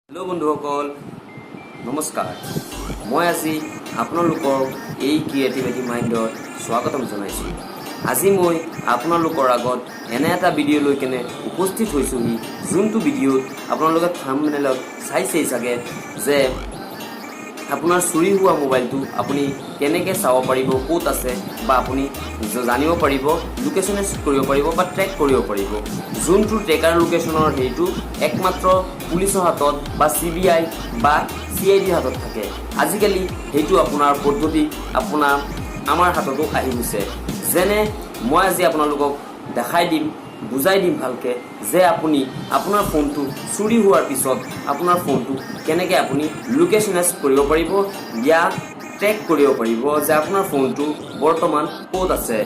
Hello' বন্ধুসকল, নমস্কাৰ। মই আজি আপোনালোকক এই ক্ৰিয়েটিভিটি মাইণ্ডত স্বাগতম জনাইছোঁ। আজি মই আপোনালোকৰ আগত এনে এটা ভিডিঅ' লৈ কেনে উপস্থিত হৈছোঁহি, যোনটো ভিডিঅ'ত আপোনালোকে থাম্বনেলত চাইছেই চাগে যে আপোনাৰ চুৰি হোৱা মোবাইলটো আপুনি কেনেকৈ চাব পাৰিব, ক'ত আছে বা আপুনি জানিব পাৰিব, লোকেশ্যনে কৰিব পাৰিব বা ট্ৰেক কৰিব পাৰিব। যোনটো ট্ৰেকাৰ লোকেশ্যনৰ হেৰিটো একমাত্ৰ পুলিচৰ হাতত বা চিবিআই বা চিআইডিৰ হাতত থাকে, আজিকালি সেইটো আপোনাৰ পদ্ধতি আপোনাৰ আমাৰ হাততো আহি গৈছে। যেনে মই আজি আপোনালোকক দেখাই দিম, বুজাই দিম ভালকৈ যে আপুনি আপোনাৰ ফোনটো চুৰি হোৱাৰ পিছত আপোনাৰ ফোনটো কেনেকৈ আপুনি লোকেশ্যনাইজ কৰিব পাৰিব या ট্ৰেক কৰিব পাৰিব যে আপোনাৰ ফোনটো বৰ্তমান ক'ত আছে।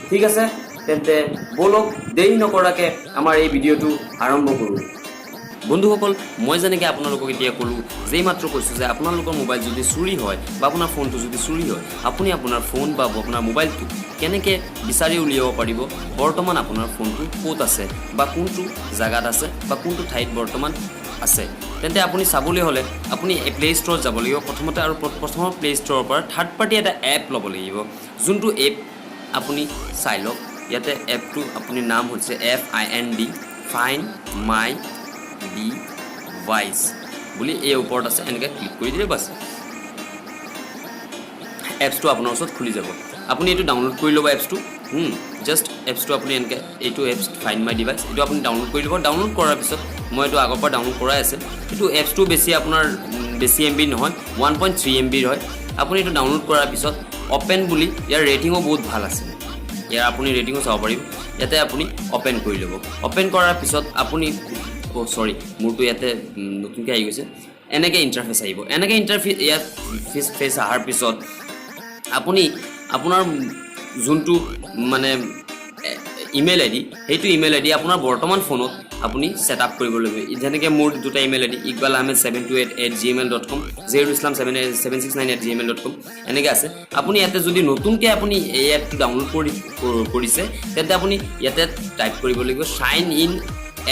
ঠিক আছে, তেন্তে ব'লক, দেৰি নকৰাকৈ আমাৰ এই ভিডিঅ'টো আৰম্ভ কৰোঁ। বন্ধুসকল, মই যেনেকৈ আপোনালোকক এতিয়া ক'লোঁ যে এইমাত্ৰ কৈছোঁ যে আপোনালোকৰ মোবাইল যদি চুৰি হয় বা আপোনাৰ ফোনটো যদি চুৰি হয়, আপুনি আপোনাৰ ফোন বা আপোনাৰ মোবাইলটো কেনেকৈ বিচাৰি উলিয়াব পাৰিব, বৰ্তমান আপোনাৰ ফোনটো ক'ত আছে বা কোনটো জেগাত আছে বা কোনটো ঠাইত বৰ্তমান আছে। তেন্তে আপুনি চাবলৈ হ'লে আপুনি প্লে' ষ্ট'ৰত যাব লাগিব প্ৰথমতে আৰু প্ৰথমৰ প্লে' ষ্ট'ৰৰ পৰা থাৰ্ড পাৰ্টি এটা এপ ল'ব লাগিব। যোনটো এপ আপুনি চাই লওক ইয়াতে, এপটো আপুনি নাম হৈছে FIND, find my device বুলি এই ওপৰত আছে। এনেকৈ ক্লিক কৰি দিলে বাছ, এপছটো আপোনাৰ ওচৰত খুলি যাব। আপুনি এইটো ডাউনলোড কৰি ল'ব এপছটো। জাষ্ট এপছটো আপুনি এনেকৈ এইটো এপছ ফাইণ্ড my device, এইটো আপুনি ডাউনলোড কৰি ল'ব। ডাউনলোড কৰাৰ পিছত, মই এইটো আগৰ পৰা ডাউনলোড কৰাই আছে, এইটো এপছটো বেছি আপোনাৰ বেছি এমবি নহয়, 1.3 এমবিৰ হয়। আপুনি এইটো ডাউনলোড কৰাৰ পিছত অ'পেন বুলি, ইয়াৰ ৰেটিঙো বহুত ভাল আছে, ইয়াৰ আপুনি ৰেটিঙো চাব পাৰিব। ইয়াতে আপুনি অ'পেন কৰি ল'ব। অ'পেন কৰাৰ পিছত আপুনি, অ' চৰি, মোৰতো ইয়াতে নতুনকৈ আহি গৈছে। এনেকৈ ইণ্টাৰফেচ আহিব। এনেকৈ ইণ্টাৰফেচ ইয়াত ফেচ অহাৰ পিছত আপুনি আপোনাৰ যোনটো মানে ইমেইল আইডি, সেইটো ইমেইল আইডি আপোনাৰ বৰ্তমান ফোনত আপুনি ছেট আপ কৰিব লাগিব। যেনেকৈ মোৰ দুটা ইমেইল আইডি, iqbalahmed728@gmail.com, jehurlislam7769@gmail.com, এনেকৈ আছে। আপুনি ইয়াতে যদি নতুনকৈ আপুনি এই এপটো ডাউনলোড কৰিছে, তেন্তে আপুনি ইয়াতে টাইপ কৰিব লাগিব "sign in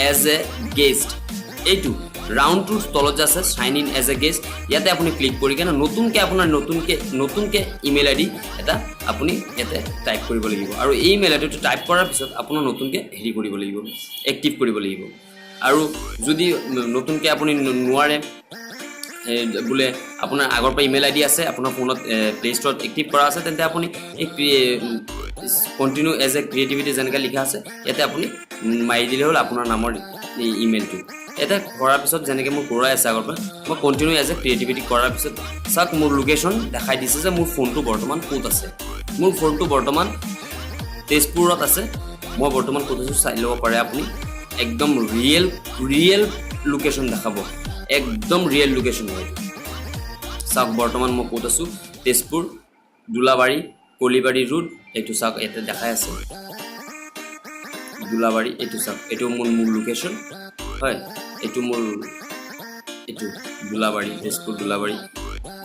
as a guest"। এইটো ৰাউণ্ডটোৰ তলত যে আছে "sign in as a guest", ইয়াতে আপুনি ক্লিক কৰি কেনে নতুনকৈ আপোনাৰ নতুনকৈ ইমেইল আইডি এটা আপুনি ইয়াতে টাইপ কৰিব লাগিব। আৰু এই ইমেইল আইডিটো টাইপ কৰাৰ পিছত আপোনাৰ নতুনকৈ হেৰি কৰিব লাগিব, এক্টিভ কৰিব লাগিব। আৰু যদি নতুনকৈ আপুনি নোৱাৰে, বোলে আপোনাৰ আগৰ পৰা ইমেইল আইডি আছে, আপোনাৰ ফোনত প্লে' ষ্ট'ৰত এক্টিভ কৰা আছে, তেন্তে আপুনি এই কণ্টিনিউ এজ এ ক্ৰিয়েটিভিটি যেনেকৈ লিখা আছে, ইয়াতে আপুনি মাৰি দিলে হ'ল আপোনাৰ নামৰ এই ইমেইলটো। ইয়াতে কৰাৰ পিছত, যেনেকৈ মোৰ কৰাই আছে আগৰ পৰা, মই কণ্টিনিউ এজ এ ক্ৰিয়েটিভিটি কৰাৰ পিছত চাওক, মোৰ লোকেশ্যন দেখাই দিছে যে মোৰ ফোনটো বৰ্তমান ক'ত আছে। মোৰ ফোনটো বৰ্তমান তেজপুৰত আছে। মই বৰ্তমান ক'ত আছোঁ চাই ল'ব পাৰে আপুনি। একদম ৰিয়েল ৰিয়েল লোকেশ্যন দেখাব, একদম ৰিয়েল লোকেশ্যন হয়। চাওক, বৰ্তমান মই ক'ত আছোঁ, তেজপুৰ দোলাবাৰী কলিবাৰী ৰোড। এইটো চাওক, ইয়াতে দেখাই আছে দোলাবাৰী। এইটো চাওক, এইটো মোৰ মোৰ লোকেশ্যন হয়। এইটো মোৰ এইটো দোলাবাৰী, তেজপুৰ দোলাবাৰী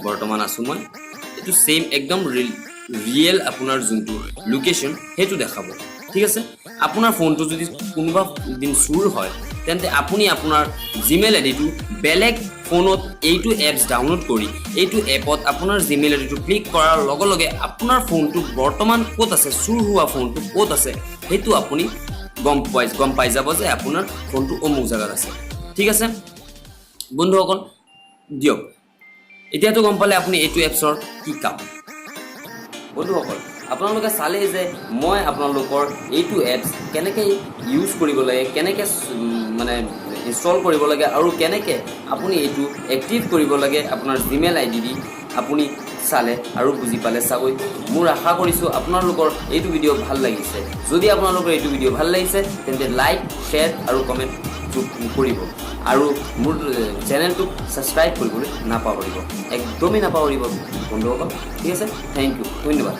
বৰ্তমান আছোঁ মই। এইটো ছেইম একদম ৰিয়েল আপোনাৰ যোনটো লোকেশ্যন সেইটো দেখাব। ঠিক আছে, আপোনাৰ ফোনটো যদি কোনোবা দিন চুৰ হয়, তেন্তে আপুনি আপোনাৰ জিমেইল আইডিটো বেলেগ ফোনত এইটো এপছ ডাউনলোড কৰি এইটো এপত আপোনাৰ জিমেইল আইডিটো ক্লিক কৰাৰ লগে লগে আপোনাৰ ফোনটো বৰ্তমান ক'ত আছে, চুৰ হোৱা ফোনটো ক'ত আছে, সেইটো আপুনি গম পাই যাব যে আপোনাৰ ফোনটো অমুক জেগাত আছে। ঠিক আছে বন্ধুসকল, দিয়ক, এতিয়াতো গম পালে আপুনি এইটো এপছৰ কি কাম। বন্ধুসকল, আপোনালোকে চালেই যে মই আপোনালোকৰ এইটো এপছ কেনেকৈ ইউজ কৰিব লাগে, কেনেকৈ মানে ইনষ্টল কৰিব লাগে আৰু কেনেকৈ আপুনি এইটো এক্টিভ কৰিব লাগে আপোনাৰ জিমেইল আইডি দি, আপুনি চালে আৰু বুজি পালে চাগৈ। মোৰ আশা কৰিছোঁ আপোনালোকৰ এইটো ভিডিঅ' ভাল লাগিছে। যদি আপোনালোকৰ এইটো ভিডিঅ' ভাল লাগিছে, তেন্তে লাইক, শ্বেয়াৰ আৰু কমেণ্ট কৰিব আৰু মোৰ চেনেলটোক ছাবস্ক্ৰাইব কৰিবলৈ নাপাহৰিব, একদমেই নাপাহৰিব বন্ধুসকল। ঠিক আছে, thank U, ধন্যবাদ।